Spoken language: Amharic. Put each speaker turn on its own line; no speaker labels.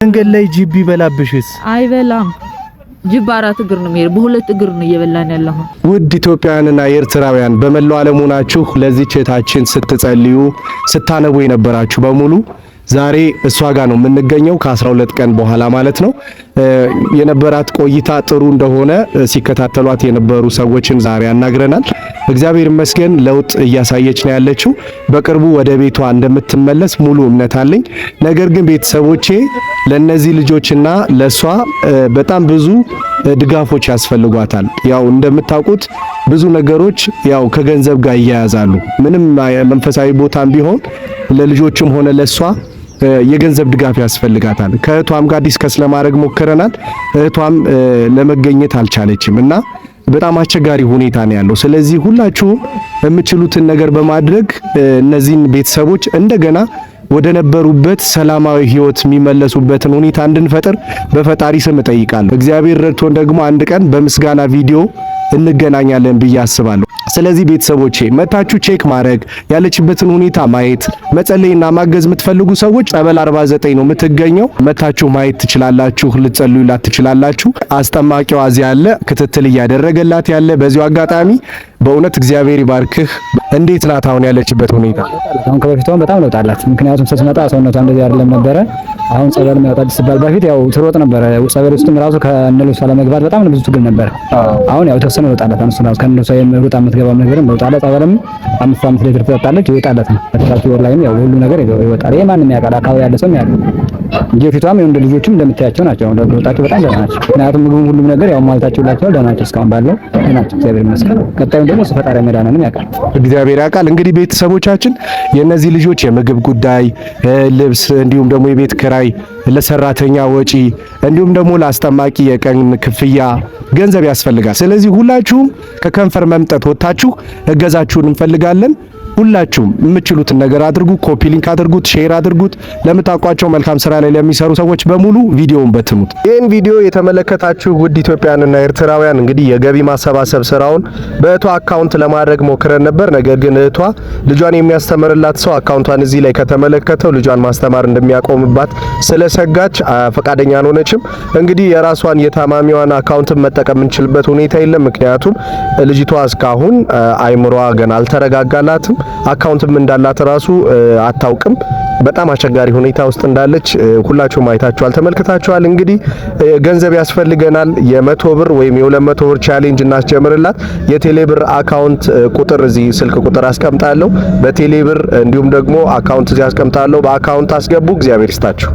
መንገድ ላይ ጅብ ቢበላብሽስ?
አይበላም። ጅብ በአራት እግር ነው የሚሄደው፣ በሁለት እግር ነው እየበላን ያለው።
ውድ ኢትዮጵያውያንና ኤርትራውያን፣ በመላው ዓለም ሆናችሁ ለዚህች እህታችን ስትጸልዩ ስታነቡ የነበራችሁ በሙሉ ዛሬ እሷ ጋር ነው የምንገኘው፣ ከ12 ቀን በኋላ ማለት ነው። የነበራት ቆይታ ጥሩ እንደሆነ ሲከታተሏት የነበሩ ሰዎችን ዛሬ አናግረናል። እግዚአብሔር ይመስገን ለውጥ እያሳየች ነው ያለችው። በቅርቡ ወደ ቤቷ እንደምትመለስ ሙሉ እምነት አለኝ። ነገር ግን ቤተሰቦቼ፣ ለነዚህ ልጆችና ለሷ በጣም ብዙ ድጋፎች ያስፈልጓታል። ያው እንደምታውቁት ብዙ ነገሮች ያው ከገንዘብ ጋር ይያያዛሉ። ምንም መንፈሳዊ ቦታም ቢሆን ለልጆችም ሆነ ለሷ የገንዘብ ድጋፍ ያስፈልጋታል። ከእህቷም ጋር discuss ለማድረግ ሞክረናል። እህቷም ለመገኘት አልቻለችም እና በጣም አስቸጋሪ ሁኔታ ነው ያለው። ስለዚህ ሁላችሁም የምችሉትን ነገር በማድረግ እነዚህን ቤተሰቦች እንደገና ወደ ነበሩበት ሰላማዊ ህይወት የሚመለሱበትን ሁኔታ እንድንፈጥር በፈጣሪ ስም እጠይቃለሁ። እግዚአብሔር ረድቶን ደግሞ አንድ ቀን በምስጋና ቪዲዮ እንገናኛለን ብዬ አስባለሁ። ስለዚህ ቤተሰቦቼ፣ መታችሁ check ማድረግ፣ ያለችበትን ሁኔታ ማየት፣ መጸለይና ማገዝ የምትፈልጉ ሰዎች ጸበል 49 ነው የምትገኘው። መታችሁ ማየት ትችላላችሁ፣ ልትጸልዩላት ትችላላችሁ። አስጠማቂዋ እዚያ ያለ ክትትል እያደረገላት ያለ። በዚሁ አጋጣሚ በእውነት እግዚአብሔር ይባርክህ። እንዴት ናት አሁን ያለችበት ሁኔታ?
አሁን ከበፊቷ በጣም ለውጥ አላት። ምክንያቱም ስትመጣ ሰውነቷ እንደዚህ አይደለም ነበረ። አሁን ጸበል የሚያወጣ ሲባል በፊት ያው ትሮጥ ነበረ። ጸበል ውስጥም ራሱ ከነልብሷ ለመግባት በጣም ብዙ ትግል ነበረ። አሁን ያው የተወሰነ ለውጥ አላት። አሁን ራሱ ከነልብሷ የምሮጣ የምትገባው ነገርም ለውጥ አለ። ጸበልም 5 5 ሊትር ትጠጣለች፣ ይወጣላት ነው። በተላቱ ወር ላይም ያው ሁሉ ነገር ይወጣል። ይሄ ማንም ያውቃል፣ አካባቢ ያለ ሰው ያውቃል። እንጂ ፊቷም የወንድ ልጆችም እንደምታያቸው ናቸው። አሁን ለውጣቸው በጣም ደህና ናቸው። ምክንያቱም ምግቡም ሁሉም ነገር ያው ሟልታችሁላቸዋል፣ ደህና ናቸው። እስካሁን ባለው ደህና ናቸው፣ እግዚአብሔር ይመስገን። ቀጣዩን ደግሞ እሱ ፈጣሪ መድኃኒዓለም ያውቃል።
እግዚአብሔር ያውቃል። እንግዲህ ቤተሰቦቻችን፣ የእነዚህ ልጆች የምግብ ጉዳይ፣ ልብስ፣ እንዲሁም ደግሞ የቤት ክራይ፣ ለሰራተኛ ወጪ፣ እንዲሁም ደግሞ ለአስጠማቂ የቀን ክፍያ ገንዘብ ያስፈልጋል። ስለዚህ ሁላችሁም ከከንፈር መምጠት ወጥታችሁ እገዛችሁን እንፈልጋለን። ሁላችሁም የምትችሉትን ነገር አድርጉ። Copy link አድርጉት፣ share አድርጉት። ለምታውቋቸው መልካም ስራ ላይ ለሚሰሩ ሰዎች በሙሉ ቪዲዮውን በትኑት። ይህን ቪዲዮ የተመለከታችሁ ውድ ኢትዮጵያውያንና ኤርትራውያን፣ እንግዲህ የገቢ ማሰባሰብ ስራውን በእህቷ account ለማድረግ ሞክረን ነበር። ነገር ግን እህቷ ልጇን የሚያስተምርላት ሰው account ቷን እዚህ ላይ ከተመለከተው ልጇን ማስተማር እንደሚያቆምባት ስለሰጋች ፈቃደኛ አልሆነችም። እንግዲህ የራሷን የታማሚዋን አካውንትን መጠቀም የምንችልበት ሁኔታ የለም። ምክንያቱም ልጅቷ እስካሁን አይምሯ ገና አልተረጋጋላትም። Account ም እንዳላት ራሱ አታውቅም። በጣም አስቸጋሪ ሁኔታ ውስጥ እንዳለች ሁላችሁም አይታችኋል፣ ተመልክታችኋል። እንግዲህ ገንዘብ ያስፈልገናል። የ100 ብር ወይም የ200 ብር challenge እናስጀምርላት። የቴሌ ብር account ቁጥር እዚህ ስልክ ቁጥር አስቀምጣለሁ። በቴሌ ብር እንዲሁም ደግሞ account እዚህ አስቀምጣለሁ። በ account አስገቡ። እግዚአብሔር ይስጣችሁ።